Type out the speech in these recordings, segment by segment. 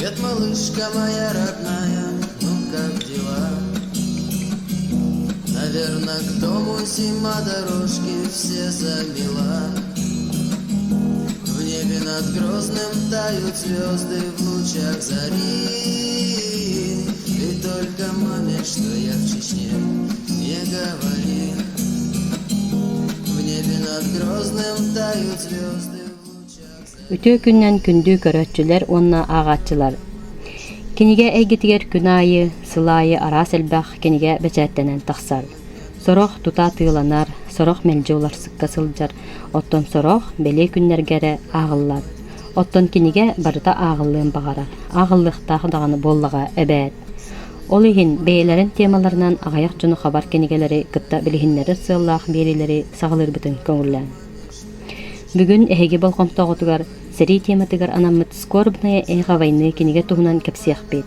Привет, малышка моя родная, ну как дела? Наверное, к дому зима дорожки все замела. В небе над Грозным тают звезды в лучах зари. И только маме, что я в Чечне, не говори. В небе над Грозным тают звезды в лучах зари. Үтүө күнүнэн күндү көрөөччүлэр уонна ааҕааччылар! Кинигэ эйгэтигэр күн аайы, сыл аайы араас элбэх кинигэ бэчээттэнэн тахсар. Сорох тута атыыланар, сорох мэлдьи уларсыкка сылдьар, оттон сорох бэлиэ күннэргэ эрэ ааҕыллар. Оттон кинигэ барыта ааҕыллыан баҕарар, ааҕыллыахтаах даҕаны буоллаҕа эбээт. Ол иһин бэйэлэрин темаларынан аҕыйах дьону хабар кинигэлэри кытта билиһиннэрэр сыаллаах биэриилэри саҕалыырбытын көҥүллээн. Бүгүн эһиги болҕомтоҕутугар сэрии тематыгар анаммыт «Скорбное эхо войны» кинигэ туһунан кэпсиэхпит.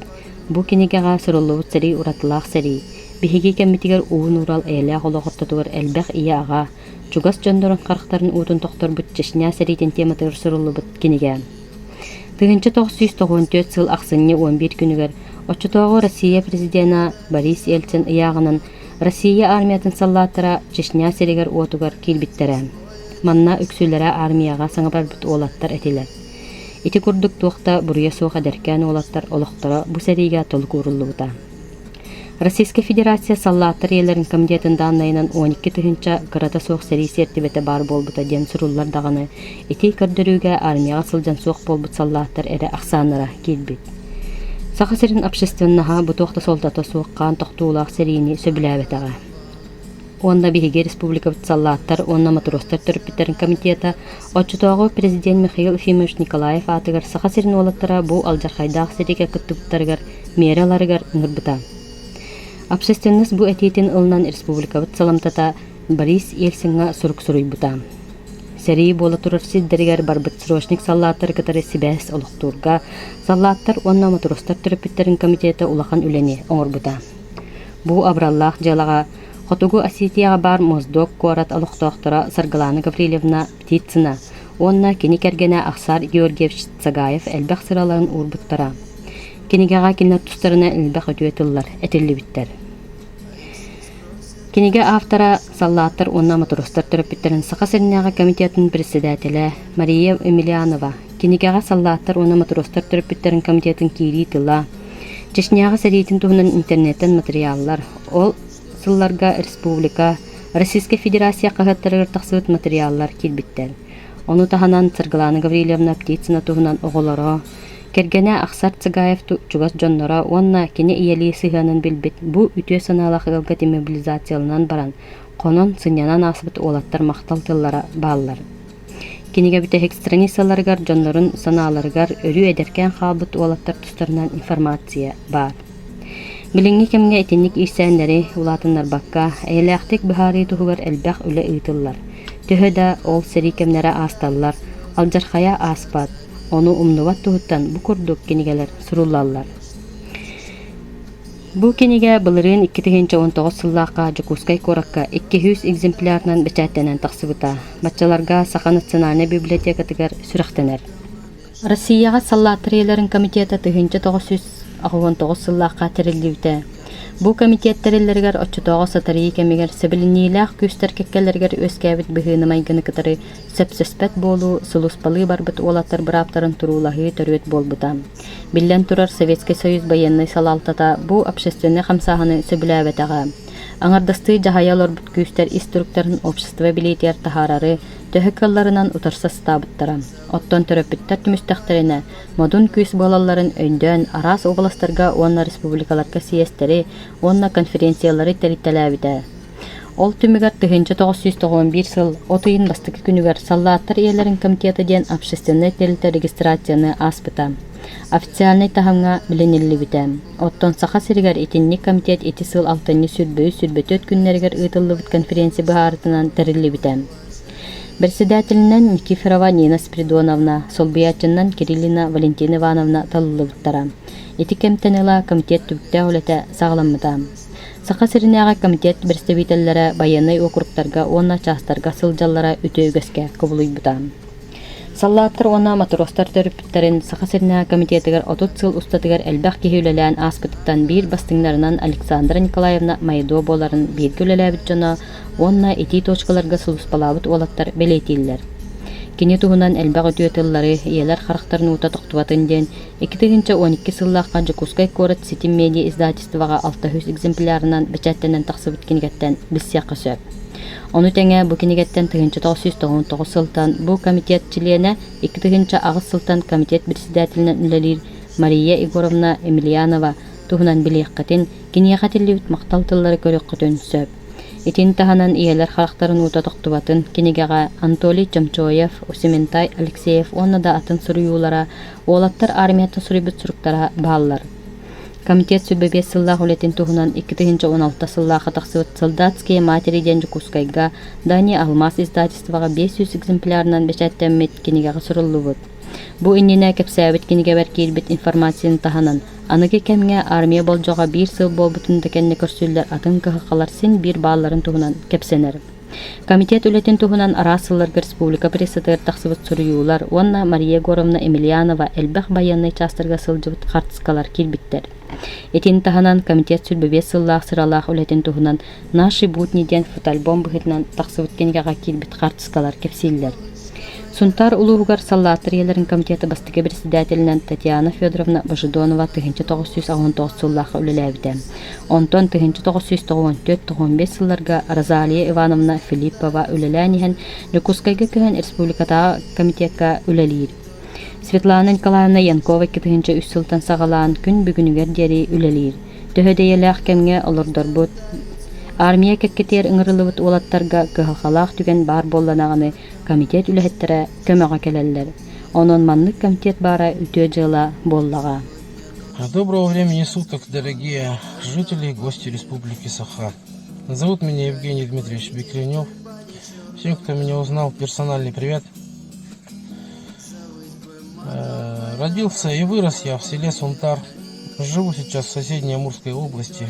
Бу кинигэҕэ суруллубут сэрии уратылаах сэрии, биһиги кэммитигэр уу-нуурал эйэлээх олох ортотугар элбэх ийэ-аҕа, чугас дьоннорун харахтарын уутун тохторбут Чечня сэриитин тематыгар суруллубут кинигэ. 1994 сыл ахсынньы 11 күнүгэр оччотооҕу Россия президена Борис Ельцин ыйааҕынан Россия армиятын саллааттара Чечня сиригэр-уотугар киирбиттэрэ. Манна үксүлэрэ армияҕа саҥа барбыт уолаттар этилэр. Ити курдук туох да буруйа суох эдэркээн уолаттар олохторо бу сэриигэ толук ууруллубута. Российскай Федерация саллааттар ийэлэрин комитетын дааннайынан 12 тыһыынча кырата суох сэрии сиэртибэтэ баар буолбута диэн суруллар даҕаны, ити көрдөрүүгэ армияҕа сылдьан суох буолбут саллааттар эрэ ахсааннара киирбит. Саха сирин общественноһа бу туох да суолтата суох хаан тохтуулаах сэриини сөбүлээбэтэҕэ. Уонна биһиги республикабыт саллааттар уонна матростар төрөппүттэрин комитета оччотооҕу президент Михаил Ефимович Николаев аатыгар Саха сирин уолаттара бу алдьархайдаах сэриигэ кыттыбыттарыгар миэрэ ыларыгар ыҥырбыта. Общественность бу этиитин ылынан республикабыт саламтата Борис Ельциҥҥа сурук суруйбута. Сэрии буола турар сирдэригэр барбыт срочник саллааттары кытары сибээс олохтуурга саллааттар уонна матростар төрөппүттэрин комитета улахан үлэни оҥорбута. Бу абыраллаах дьыалаҕа Хотугу Осетияҕа баар Моздок куорат олохтоохторо Саргылана Гаврильевна Птицына уонна кини кэргэнэ Ахсар Георгиевич Цагаев элбэх сыраларын уурбуттара. Кинигэҕэ кинилэр тустарына элбэх үтүө тыллар этиллибиттэр. Кинигэ автора саллааттар уонна матростар төрөппүттэрин Саха сиринээҕи комитетын председателэ Мария Емельянова кинигэҕэ саллааттар уонна матростар төрөппүттэрин комитетын киирии тыла, Чечняҕа сэриитин туһунан интернеттэн матырыйааллар, ол сылларга республика, Российскай Федерация хаһыаттарыгар тахсыбыт матырыйааллар киирбиттэр. Ону таһынан Саргылана Гаврильевна Птицына туһунан оҕолоро, кэргэнэ Ахсар Цыгаев чугас дьонноро уонна кини ийэлии сыһыанын билбит бу үтүө санаалаах ыалга демобилизацияланан баран, хонон, сынньанан ааспыт уолаттар махтал тыллара бааллар. Кинигэ бүтэһик страницаларыгар дьоннорун санааларыгар өрүү эдэркээн хаалбыт уолаттар тустарынан информация баар. Билиҥҥи кэмҥэ итинник иирсээннэри улаатыннарбакка, эйэлээхтик быһаарыы туһугар элбэх үлэ ыытыллар. Төһө да ол сэрии кэмнэрэ аасталлар, алдьархайа ааспат, ону умнубат туһуттан бу курдук кинигэлэр суруллаллар. Бу кинигэ былырыын 2019 сыллаахха Дьокуускай куоракка 200 экземплярынан бэчээттэнэн тахсыбыта. Баччаларга Саха национальнай библиотекатыгар сүрэхтэнэр. Россияҕа саллааттар ийэлэрин комитета 1989 сыллаахха тэриллибитэ. Бу комитет тэриллэригэр оччотооҕу сатарыы кэмигэр сэбилэниилээх күүстэр кэккэлэригэр үөскээбит быһыыны-майгыны кытары сөпсөспөт буолуу, сулууспалыы барбыт уолаттар бырааптарын туруулаһыы төрүөт буолбута. Биллэн турар, Советскай Союз байыаннай салалтата бу общественнай хамсааһыны сөбүлээбэтэҕэ. Аҥардастыы дьаһайа олорбут күүстэр ис туруктарын общество билиитигэр таһаарары төһө кыалларынан утарса сатаабыттара. Оттон төрөппүттэр түмүстэхтэринэ, модун күүс буолалларын өйдөөн, араас уобаластарга уонна республикаларга съезтэри уонна конференциялары тэрийтэлээбитэ. Ол түмүгэр 1991 сыл от ыйын бастакы күнүгэр Саллааттар ийэлэрин комитета диэн общественнай тэрилтэ регистрацияны ааспыта. Официальнай таһымҥа билиниллибитэ. Оттон Саха сиригэр итинник комитет ити сыл алтынньы 23-24 күннэригэр ыытыллыбыт конференция быһаарытынан тэриллибитэ. Председателинэн Никифорова Нина Спиридоновна, солбуйааччынан Кириллина Валентина Ивановна талыллыбыттара. Ити кэмтэн ыла комитет түбүктээх үлэтэ саҕаламмыта. Саха сиринээҕи комитет бэрэстэбиитэллэрэ байыаннай уокуруктарга уонна чаастарга сылдьаллара үтүө үгэскэ кубулуйбута. Саллааттар уонна матростар төрөппүттэрин Саха сиринээҕи комитетыгар 30 сыл устатыгар элбэх киһи үлэлээн ааспытыттан биир бастыҥнарынан Александра Николаевна Майдо буоларын бииргэ үлэлээбит дьоно уонна итии точкаларга сулууспалаабыт уолаттар бэлиэтииллэр. Кини туһунан элбэх үтүө тыллары, ийэлэр харахтарын уута тохтубатын диэн 2012 сыллаахха Дьокуускай куорат Ситим медиа издательствоҕа 600 экземплярынан бэчээттэнэн тахсыбыт кинигэттэн билсиэххэ сөп. Ону тэҥэ бу кинигэттэн 1999 сылтан бу комитет чилиэнэ, 2008 сылтан комитет председателинэн үлэлиир Мария Егоровна Емельянова туһунан билиэххитин, киниэхэ этиллибит махтал тыллары көрүөххүтүн сөп. Итини таһынан ийэлэр харахтарын уута тохтубатын кинигэҕэ Анатолий Чомчоев, Усементай Алексеев уонна да атын суруйуулара, уолаттар армияттан суруйбут суруктара бааллар. Комитет 25 сыллаах үлэтин туһунан 2016 сыллаахха тахсыбыт «Солдатские матери» диэн Дьокуускайга Дани Алмаас издательствоҕа 500 экземплярынан бэчээттэммит кинигэҕэ суруллубут. Бу иннинэ кэпсээбит кинигэбэр киирбит информацияны таһынан, аныгы кэмҥэ армия болдьоҕо биир сыл буолбутун да кэннэ көрсүллэр атын кыһалҕалар син биир баалларын туһунан кэпсэнэр. Комитет үлэтин туһунан араас сылларга республика прессатыгар тахсыбыт суруйуулар уонна Мария Егоровна Емельянова элбэх байыаннай чаастарга сылдьыбыт хаартыскалар киирбиттэр. Итини таһынан комитет 25 сыллаах сыралаах үлэтин туһунан «Наши будни» диэн фотоальбом быһыытынан тахсыбыт кинигэҕэ киирбит хаартыскалар кэпсииллэр. Сунтаар улууһугар саллааттар ийэлэрин комитета бастакы председателинэн Татьяна Федоровна Божедонова 1989 сыллаахха үлэлээбитэ. Онтон 1994-95 сылларга Розалия Ивановна Филиппова үлэлээн иһэн Дьокуускайга көһөн республикатааҕы комитекка үлэлиир. Светлана Николаевна Янкова 2003 сылтан саҕалаан күн бүгүнүгэр диэри үлэлиир. Төһө да ийэлээх кэмҥэ олордорбут, армия кэккэтигэр ыҥырыллыбыт уолаттарга кыһалҕалаах түгэн баар буолланаҕына комитет үлэһиттэрэ көмөҕө кэлэллэр. Онон маннык комитет баара үтүө дьыала буоллаҕа. Доброго времени суток, дорогие жители и гости Республики Саха. Зовут меня Евгений Дмитриевич Бекренев. Всем, кто меня узнал, персональный привет. Родился и вырос я в селе Сунтар. Живу сейчас в соседней Амурской области.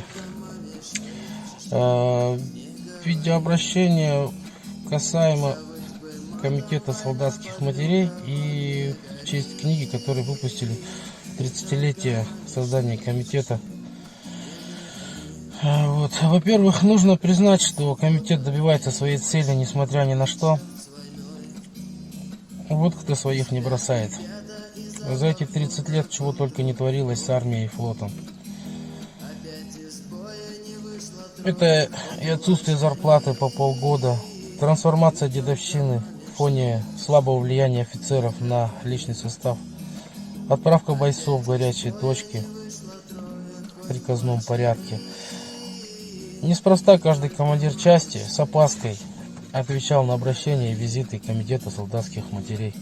Видеообращение касаемо комитета солдатских матерей и в честь книги, которую выпустили 30-летие создания комитета. Вот. Во-первых, нужно признать, что комитет добивается своей цели, несмотря ни на что. Вот кто своих не бросает. За эти 30 лет чего только не творилось с армией и флотом. Это и отсутствие зарплаты по полгода, трансформация дедовщины в фоне слабого влияния офицеров на личный состав, отправка бойцов в горячие точки в приказном порядке. Неспроста каждый командир части с опаской отвечал на обращения и визиты комитета солдатских матерей.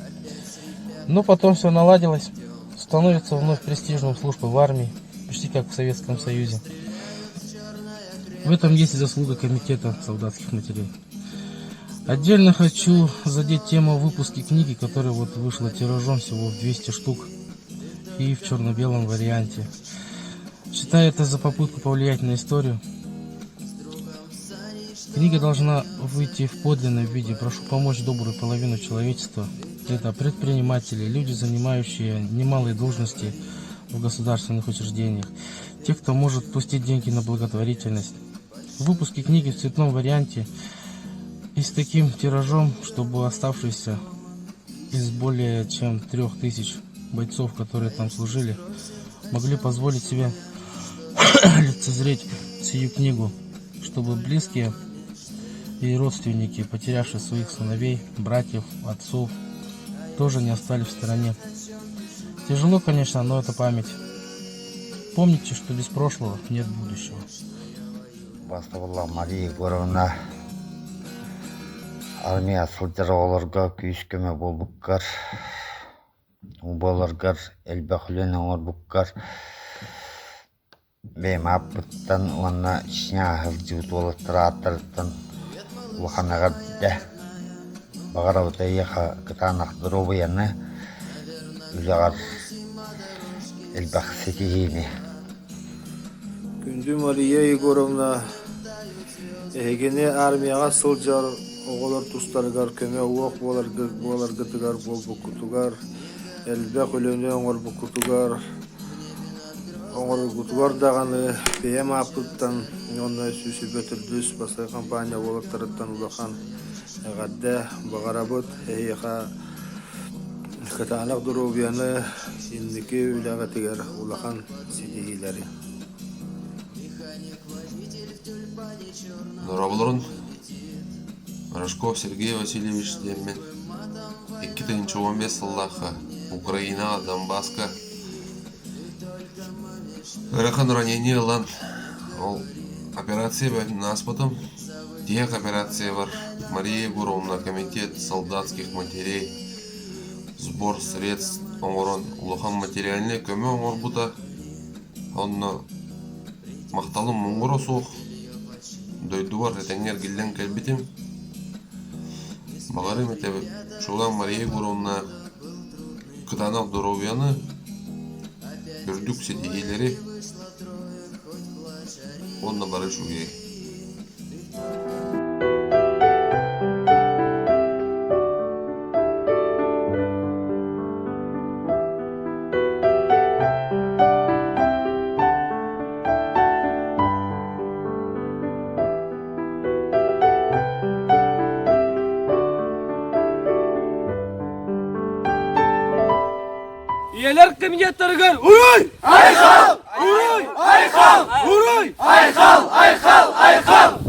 Но потом все наладилось, становится вновь престижным служба в армии, почти как в Советском Союзе. В этом есть и заслуга комитета солдатских матерей. Отдельно хочу задеть тему выпуска книги, которая вот вышла тиражом всего в 200 штук и в черно-белом варианте. Считаю это за попытку повлиять на историю. Книга должна выйти в подлинном виде. Прошу помочь добрую половину человечества. Это предприниматели, люди, занимающие немалые должности в государственных учреждениях, те, кто может пустить деньги на благотворительность. В выпуске книги в цветном варианте и с таким тиражом, чтобы оставшиеся из более чем 3000 бойцов, которые там служили, могли позволить себе лицезреть сию книгу, чтобы близкие и родственники, потерявшие своих сыновей, братьев, отцов, тоже не остались в стороне. Тяжело, конечно, но это память. Помните, что без прошлого нет будущего. Бастабылла Мария Егоровна армия сылдьар оҕолорго күүс-көмө буолбуккар, буоларгар элбэх үлэни оҥорбуккар бэйэм ааппыттан уонна Чечняҕа сылдьыбыт уолаттар ааттарыттан улахан эҕэрдэ. Баҕарабыт эйиэхэ кытаанах доруобуйаны, үлэҕэр элбэх ситиһиини. Күндү Мария Егоровна, эһигини армияҕа сылдьар оҕолор тустарыгар көмө-уох буоларгытыгар буолбуккутугар, элбэх үлэни оҥорбуккутугар, оҥороргутугар даҕаны бэйэм ааппыттан уонна 124 бастакы компания уолаттарыттан улахан эҕэрдэ баҕарабыт. Эһиэхэ кытаанах доруобуйаны, инники үлэҕитигэр улахан ситиһиилэри. Дорооболорун, Рожков Сергей Васильевич диэммин 2015 сыллаахха Украинаҕа Донбасска ыарахан ранение ылан ол операция бөҕөтүн ааспытым. Тиһэх операциябар Мария Егоровна комитет солдатских матерей сбор средств оҥорон улахан материальнай көмө оҥорбута. Онно махталым муҥура суох, дойдубар этэҥҥэ эргиллэн кэлбитим. Баҕарыам этэ Чулан Мария Егоровна кытаанах доруобуйаны, үрдүк ситиһиилэри уонна бары үчүгэйи. Ийэлэр кабинеттарыгар Уруй! Айхал! Уруй! Айхал! Уруй! Айхал! Айхал! Айхал!